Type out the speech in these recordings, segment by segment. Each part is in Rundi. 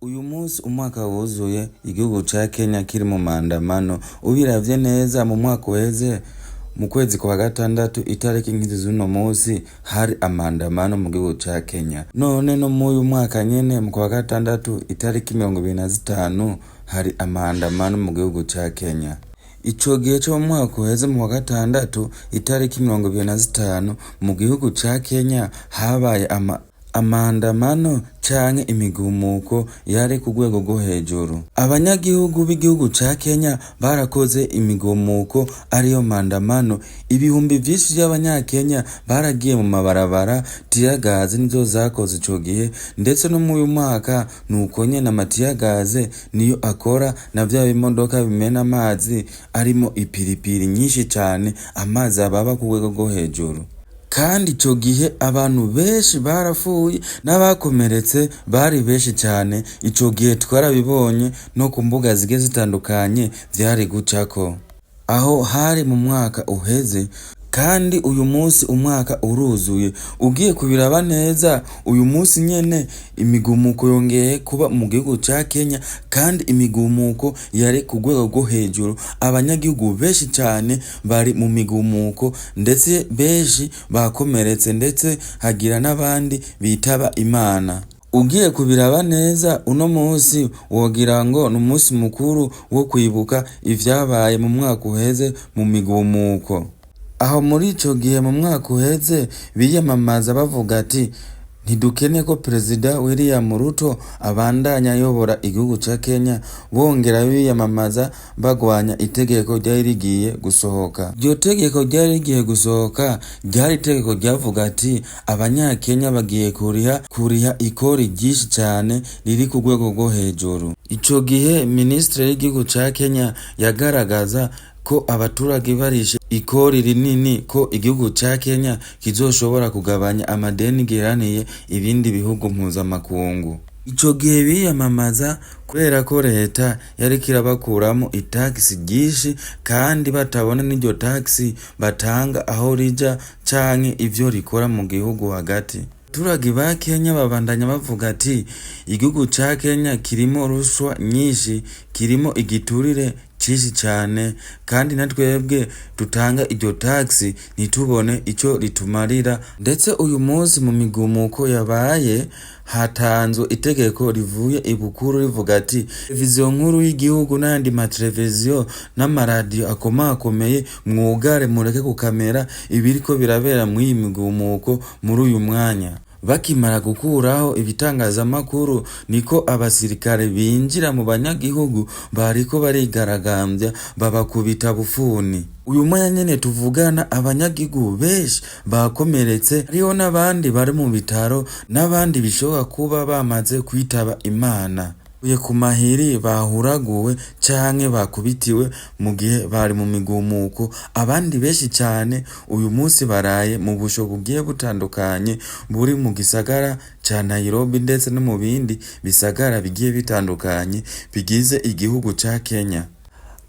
Uyu munsi umwaka wuzuye igihugu ca Kenya kiri mu maandamano. Ubiravye neza, mu mwaka uheze mu kwezi kwa gatandatu, itariki nkizi z'uno munsi, hari amaandamano mu gihugu ca Kenya. None no muyu mwaka nyene mu kwa gatandatu, itariki 25, hari amaandamano mu gihugu ca Kenya. Ico gihe co mu mwaka uheze mu kwa gatandatu, itariki 25, mu gihugu ca Kenya habaye amaandamano canke imigumuko yari ku rwego rwo hejuru. Abanyagihugu b'igihugu ca Kenya barakoze imigumuko, ariyo maandamano. Ibihumbi vyinshi vy'abanyakenya baragiye mu mabarabara. Tear gas nizo zakoze ico gihe, ndetse no muyu mwaka nuko nyene, ama tear gas niyo akora na vya bimodoka bimena amazi arimo ipiripiri nyinshi cane, amazi ababa ku rwego rwo hejuru. Kandi ico gihe abantu benshi barapfuye n'abakomeretse bari benshi cane. Ico gihe twarabibonye no ku mbuga zigiye zitandukanye vyari gucako. Aho hari mu mwaka uheze, kandi uyu munsi umwaka uruzuye. Ugiye kubiraba neza, uyu munsi nyene imigumuko yongeye kuba mu gihugu ca Kenya, kandi imigumuko yari ku rwego rwo hejuru. Abanyagihugu benshi cane bari mu migumuko, ndetse benshi bakomeretse, ndetse hagira n'abandi bitaba Imana. Ugiye kubiraba neza, uno munsi wogira ngo ni umunsi mukuru wo kwibuka ivyabaye mu mwaka uheze mu migumuko. Aho muri ico gihe mu mwaka uheze biyamamaza bavuga ati: "Ntidukeneye ko Perezida William Ruto abandanya ayobora igihugu ca Kenya." Bongera biyamamaza bagwanya itegeko ryari rigiye gusohoka. Iryo tegeko ryari rigiye gusohoka ryari itegeko ryavuga ati abanyakenya bagiye kuriha ikori ryinshi cane riri ku rwego rwo hejuru. Ico gihe minisitiri w'igihugu ca Kenya yagaragaza ko abaturage barishe ikori rinini, ko igihugu ca Kenya kizoshobora kugabanya amadeni giheraniye ibindi bihugu mpuzamakungu. Ico gihe biyamamaza kubera ko leta yariko irabakuramwo itagisi ryinshi, kandi batabona n'iryo tagisi batanga aho rija canke ivyo rikora mu gihugu hagati. Abaturage ba Kenya babandanya bavuga ati igihugu ca Kenya kirimo ruswa nyinshi, kirimo igiturire cinshi cane, kandi na twebwe dutanga iryo tagisi ntitubone ico ritumarira. Ndetse uyu munsi mu migumuko yabaye hatanzwe itegeko rivuye ibukuru rivuga ati televiziyo nkuru y'igihugu n'ayandi mateleviziyo n'amaradiyo akomakomeye mwugare, mureke kukamera ibiriko birabera mw'iyi migumuko muri uyu mwanya. Bakimara gukuraho ibitangazamakuru, niko abasirikare binjira mu banyagihugu bariko barigaragambya, babakubita bufuni. Uyu mwanya nyene tuvugana abanyagihugu benshi bakomeretse, hariho n'abandi bari mu bitaro, n'abandi bishoboka kuba bamaze kwitaba Imana uye ku mahiri bahuraguwe canke bakubitiwe mu gihe bari mu migumuko. Abandi benshi cane uyu munsi baraye mu busho bugiye butandukanye buri mu gisagara ca Nairobi, ndetse no mu bindi bisagara bigiye bitandukanye bigize igihugu ca Kenya.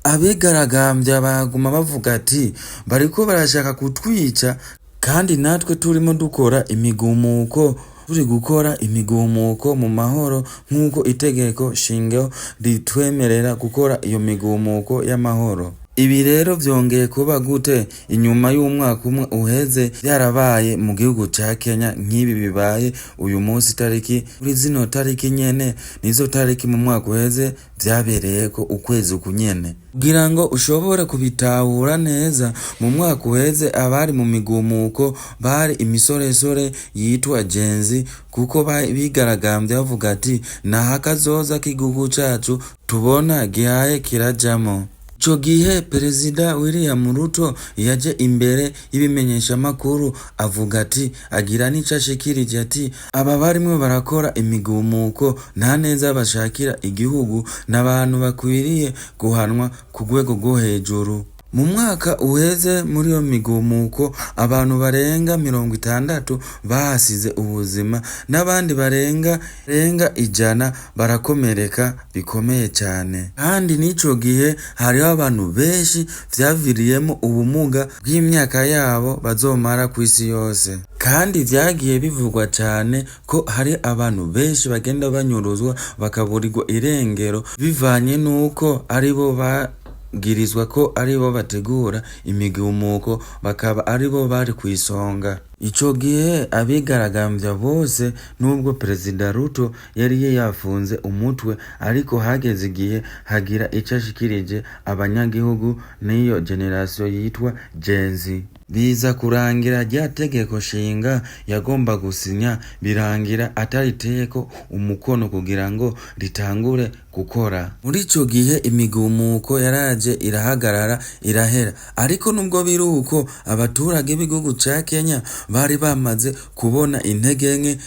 Abigaragambya baguma bavuga ati bariko barashaka kutwica, kandi natwe turimo dukora imigumuko, turi gukora imigumuko mu mahoro nk'uko itegeko shingiro ritwemerera gukora iyo migumuko y'amahoro. Ibi rero vyongeye kuba gute inyuma y'umwaka umwe uheze vyarabaye mu gihugu ca Kenya, nk'ibi bibaye uyu munsi tariki, kuri zino tariki nyene, nizo tariki mu mwaka uheze vyabereyeko ukwezi uku nyene? Kugira ngo ushobore kubitahura neza, mu mwaka uheze abari mu migumuko bari imisoresore yitwa Gen Z, kuko bigaragambya bavuga ati naho akazoza k'igihugu cacu tubona gihaye kirajamo. Ico gihe Perezida William Ruto yaje imbere y'ibimenyeshamakuru avuga ati, agira n'ico ashikirije, ati aba barimwo barakora imigumuko nta neza bashakira igihugu, n'abantu bakwiriye guhanwa ku rwego rwo hejuru. Mu mwaka uheze muri iyo migumuko abantu barenga 60 bahasize ubuzima n'abandi barenga 100 barakomereka bikomeye cane. Kandi n'ico gihe hariho abantu benshi vyaviriyemo ubumuga bw'imyaka yabo bazomara kw'isi yose. Kandi vyagiye bivugwa cane ko hari abantu benshi bagenda banyuruzwa bakaburirwa irengero bivanye n'uko aribo bagirizwa ko aribo bategura imigumuko bakaba aribo bari kw'isonga. Ico gihe abigaragambya bose nubwo Perezida Ruto yari yafunze umutwe ariko hageze igihe hagira ico ashikirije abanyagihugu n'iyo generasiyo yitwa Gen Z. Biza kurangira rya tegeko nshinga yagomba gusinya birangira atariteyeko umukono kugira ngo ritangure gukora. Muri ico gihe imigumuko yaraje irahagarara irahera, ariko nubwo biri uko abaturage b'igihugu ca Kenya bari bamaze kubona intege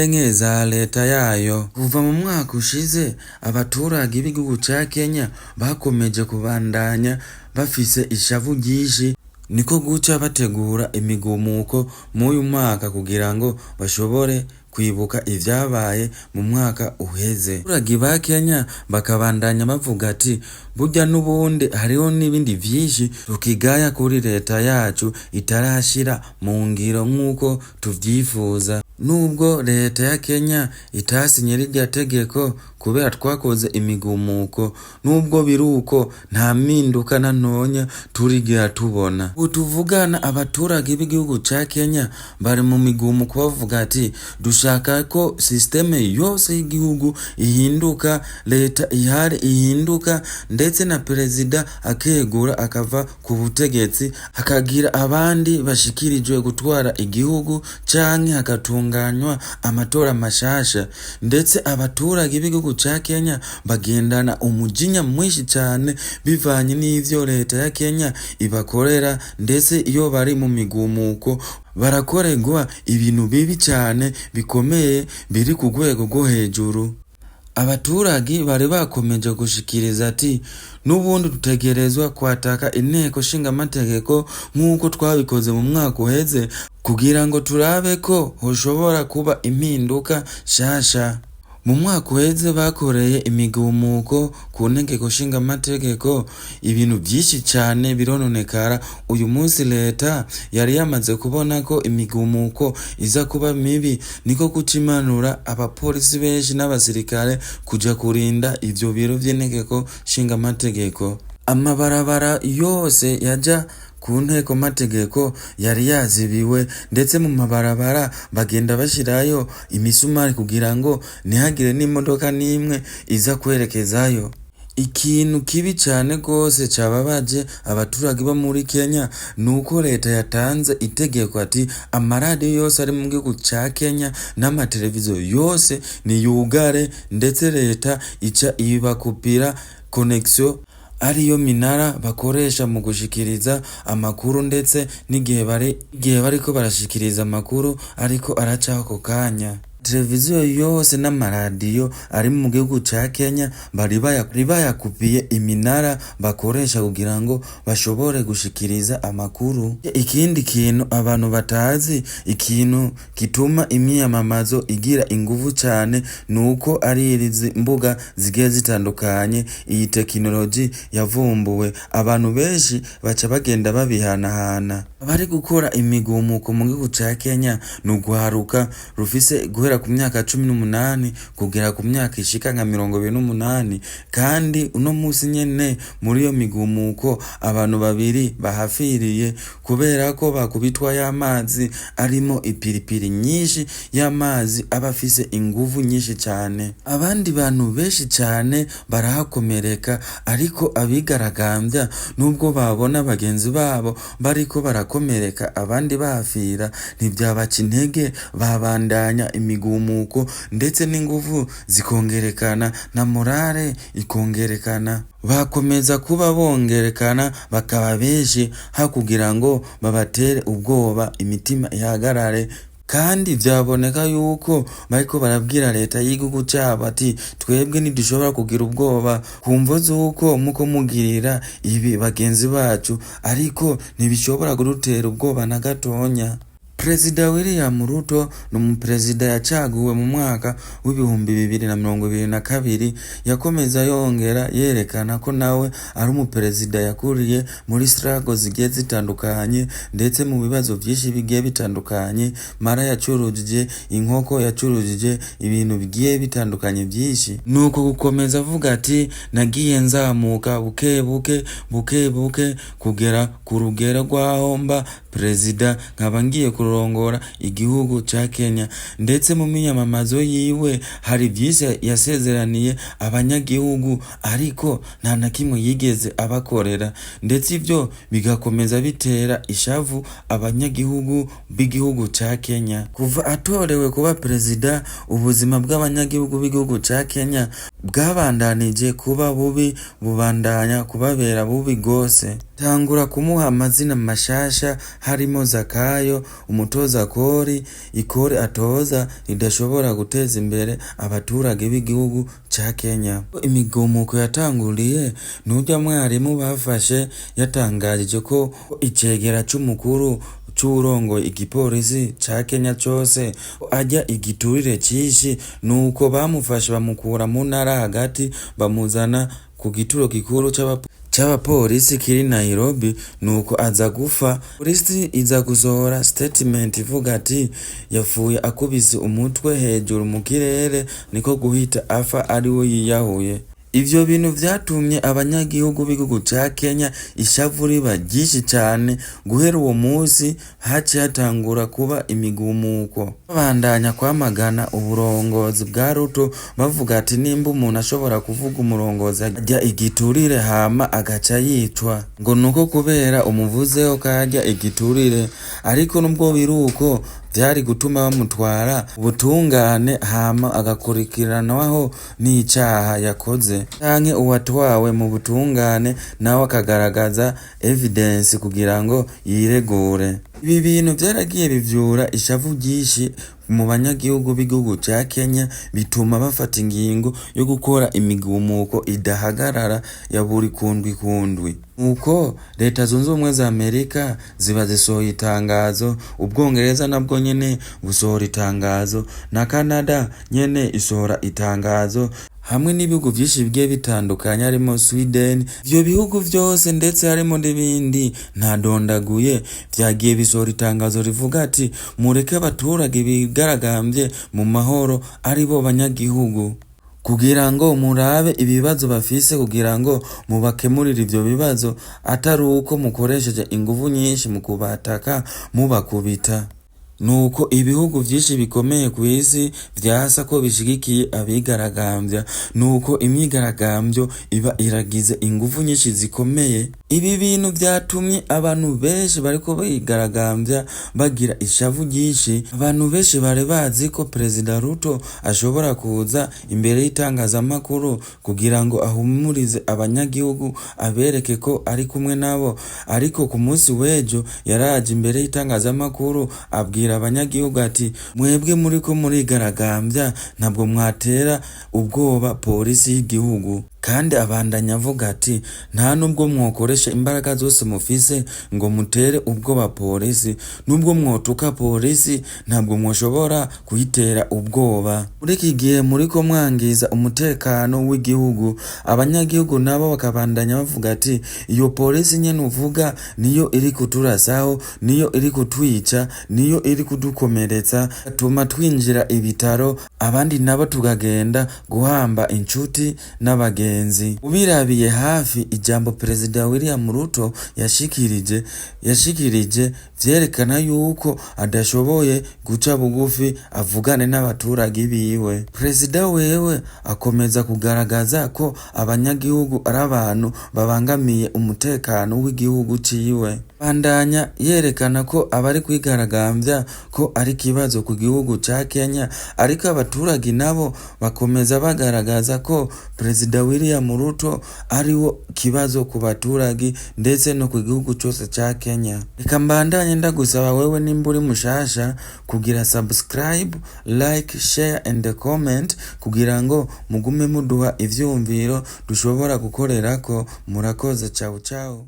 nke za leta yayo. Kuva mu mwaka ushize abaturage b'igihugu ca Kenya bakomeje kubandanya bafise ishavu ryinshi, niko guca bategura imigumuko mw'uyu mwaka kugira ngo bashobore kwibuka ivyabaye mu mwaka uheze. Abaturage ba Kenya bakabandanya bavuga ati burya n'ubundi hariho n'ibindi vyinshi tukigaya kuri leta yacu itarashira mu ngiro nk'uko tuvyifuza. Nubwo leta ya Kenya itasinye rirya tegeko kubera twakoze imigumuko, nubwo biri uko nta mpinduka na ntonya turigera tubona. Ubu tuvugana abaturage b'igihugu ca Kenya bari mu migumuko bavuga ati dushaka ko sisiteme yose y'igihugu ihinduka, leta ihari ihinduka, ndetse na perezida akegura akava ku butegetsi hakagira abandi bashikirijwe gutwara igihugu canke hagatunganywa amatora mashasha. Ndetse abaturage b'igihugu ca Kenya bagendana umujinya mwinshi cane bivanye n'ivyo leta ya Kenya ibakorera, ndetse iyo bari mu migumuko barakorerwa ibintu bibi cane bikomeye biri ku rwego rwo hejuru. Abaturage bari bakomeje gushikiriza ati n'ubundi dutegerezwa kwataka inteko nshingamategeko nk'uko twabikoze mu mwaka uheze kugira ngo turabe ko hoshobora kuba impinduka nshasha. Mu mwaka uheze bakoreye imigumuko ku nteko nshingamategeko, ibintu vyinshi cane birononekara. Uyu munsi leta yari yamaze kubona ko imigumuko iza kuba mibi, niko guca imanura abapolisi benshi n'abasirikare kuja kurinda ivyo biro vy'inteko nshingamategeko. Amabarabara yose yaja ku nteko mategeko yari yazibiwe, ndetse mu mabarabara bagenda bashirayo imisumari kugira ngo ntihagire n'imodoka n'imwe iza kwerekezayo. Ikintu kibi cane gose cababaje abaturage bo muri Kenya nuko leta yatanze itegeko ati amaradiyo yose ari mu gihugu ca Kenya n'amateleviziyo yose niyugare, ndetse leta ica ibakupira connexion ariyo minara bakoresha mu gushikiriza amakuru, ndetse n'igihe bariko barashikiriza amakuru ariko aracaho ako kanya. Televiziyo yose n'amaradiyo ari mu gihugu ca Kenya bari bayakupiye iminara bakoresha kugira ngo bashobore gushikiriza amakuru. Ikindi kintu abantu batazi, ikintu gituma imyiyamamazo igira inguvu cane nuko ari izi mbuga zigiye zitandukanye iyi tekinoloji yavumbuwe, abantu benshi baca bagenda babihanahana. Abari gukora imigumuko mu gihugu ca Kenya ni urwaruka rufise guhera ku myaka 18 kugera ku myaka ishika nka 28, kandi uno musi nyene muri iyo migumuko abantu babiri bahafiriye kubera ko bakubitwa y'amazi arimo ipiripiri nyinshi, y'amazi aba afise inguvu nyinshi cane. Abandi bantu benshi cane barahakomereka, ariko abigaragambya nubwo babona bagenzi babo bariko barakomereka abandi bahafira ntivyabaca intege, babandanya imigumuko ndetse n'inguvu zikongerekana na morale ikongerekana. Bakomeza kuba bongerekana bakaba benshi ha kugira ngo babatere ubwoba imitima ihagarare. Kandi vyaboneka yuko bariko barabwira leta y'igihugu cabo ati twebwe ntidushobora kugira ubwoba ku mvo z'uko muko mugirira ibi bagenzi bacu, ariko ntibishobora kudutera ubwoba na gatonya. Perezida William Ruto ni umuperezida yacaguwe mu mwaka w'2022, yakomeza yongera yerekana ko nawe ari umuperezida yakuriye muri struggle zigiye zitandukanye, ndetse mu bibazo vyinshi bigiye bitandukanye. Mara yacurujije inkoko, yacurujije ibintu bigiye bitandukanye vyinshi. Nuko gukomeza avuga ati nagiye nzamuka buke buke buke buke kugera ku rugero rw'aho mba perezida, nkaba ngiye kurongora igihugu ca Kenya. Ndetse mu miyamamazo yiwe hari vyinshi yasezeraniye abanyagihugu, ariko nta na kimwe yigeze abakorera, ndetse ivyo bigakomeza bitera ishavu abanyagihugu b'igihugu ca Kenya. Kuva atorewe kuba perezida, ubuzima bw'abanyagihugu b'igihugu ca Kenya bwabandanije kuba bubi, bubandanya kubabera bubi gose. Tangura kumuha amazina mashasha harimo Zakayo, umutoza kori, ikori atoza ridashobora guteza imbere abaturage b'igihugu ca Kenya. Imigumuko yatanguriye n'urya mwarimu bafashe yatangajije ko icegera c'umukuru c'uwurongoye igipolisi ca Kenya cose arya igiturire cinshi, nuko bamufashe bamukura mu ntara hagati bamuzana ku gituro gikuru c'abapolisi kiri Nairobi, nuko aza gufa. Polisi iza gusohora statement ivuga ati yapfuye akubise umutwe hejuru mu kirere, niko guhita afa ariwe yiyahuye. Ivyo bintu vyatumye abanyagihugu b'igihugu ca Kenya ishavu riba ryinshi cane. Guhera uwo musi haciye hatangura kuba imigumuko, babandanya kwamagana uburongozi bwa Ruto, bavuga ati nimba umuntu ashobora kuvuga umurongozi arya igiturire hama agaca yicwa, ngo nuko kubera umuvuzeho ko arya igiturire. Ariko nubwo biruko vyari gutuma bamutwara ubutungane hama agakurikiranwaho n'icaha yakoze, canke uwatwawe mu butungane nawe akagaragaza evidence kugira ngo yiregure. Ibi bintu vyaragiye bivyura ishavu ryinshi mu banyagihugu b'igihugu ca Kenya, bituma bafata ingingo yo gukora imigumuko idahagarara ya buri kundwi kundwi. Nuko leta zunze ubumwe za Amerika ziba zisohoye itangazo, Ubwongereza nabwo nyene busohora itangazo, na Canada nyene isohora itangazo, hamwe n'ibihugu vyinshi bigiye bitandukanye harimo Sweden. Ivyo bihugu vyose ndetse harimo n'ibindi ntadondaguye vyagiye bisohora itangazo rivuga ati mureke abaturage bigaragambye mu mahoro aribo banyagihugu, kugira ngo murabe ibibazo bafise, kugira ngo mubakemurire ivyo bibazo, atari uko mukoresheje inguvu nyinshi mu kubataka mubakubita. Nuko ibihugu vyinshi bikomeye kw'isi vyasa ko bishigikiye abigaragambya, nuko imyigaragambyo iba iragize inguvu nyinshi zikomeye. Ibi bintu vyatumye abantu benshi bariko bigaragambya bagira ishavu ryinshi. Abantu benshi bari bazi ko Perezida Ruto ashobora kuza imbere y'itangazamakuru kugira ngo ahumurize abanyagihugu, abereke ko ari kumwe nabo, ariko ku munsi w'ejo yaraje imbere y'itangazamakuru abwira abanyagihugu ati mwebwe muriko murigaragambya ntabwo mwatera ubwoba polisi y'igihugu. Kandi abandanya avuga ati nta nubwo mwokoresha imbaraga zose mufise ngo mutere ubwoba polisi, nubwo mwotuka polisi ntabwo mwoshobora kuyitera ubwoba. Muri iki gihe muriko mwangiza umutekano w'igihugu. Abanyagihugu nabo bakabandanya bavuga ati iyo polisi nyene uvuga niyo iri kuturasaho, niyo iri kutwica, niyo iri kudukomeretsa, tuma twinjira ibitaro, abandi nabo tukagenda guhamba inshuti n'abagenzi. Ubirabiye hafi ijambo Perezida William Ruto yashikirije vyerekana yuko adashoboye guca bugufi avugane n'abaturage biwe. Perezida wewe akomeza kugaragaza ko abanyagihugu ari abantu babangamiye umutekano w'igihugu ciwe. Bandanya yerekana ko abari kwigaragambya ko ari ikibazo ku gihugu ca Kenya, ariko abaturage nabo bakomeza bagaragaza ko Perezida William William Ruto ariwo kibazo ku baturage ndetse no ku gihugu cose ca Kenya. Reka mbandanye ndagusaba wewe nimba uri mushasha kugira subscribe, like, share and comment kugira ngo mugume muduha ivyumviro dushobora gukorerako. Murakoze, ciao ciao.